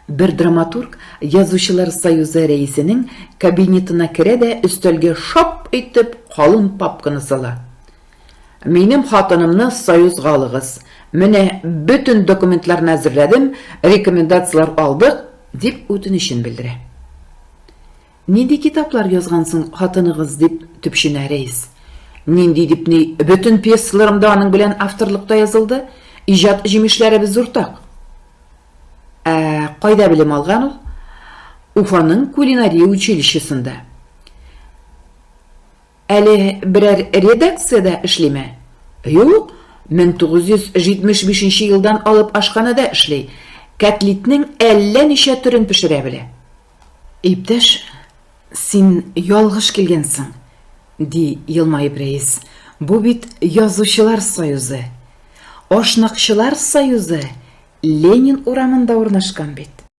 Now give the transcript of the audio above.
Бер драматург Язучылар союзы рәисенең кабинетына керә дә өстәлгә шап итеп калын папканы сала. Минем хатынымны союзга алыгыз. Менә бөтен документларны әзерләдем, рекомендацияләр алдык, дип үтенечен белдерә. Нинди китаплар язган соң хатыныгыз, дип төпченә рәис. Нинди дип ни, бөтен пьесаларым да аның белән авторлыкта язылды, иҗат җимешләребез уртак. Ә кайда белем алган ул? Уфаның кулинария училищесында. Әле берәр редакциядә эшлиме? Юк, 1975 нче елдан алып ашханәдә эшли. Кәтлитнең әллә ничә төрен пешерә белә. Иптәш, син ялгыш килгәнсең, ди елмаеп рәис. Бу бит Язучылар союзы. Ашнакчылар союзы Ленин урамында урнашкан бит.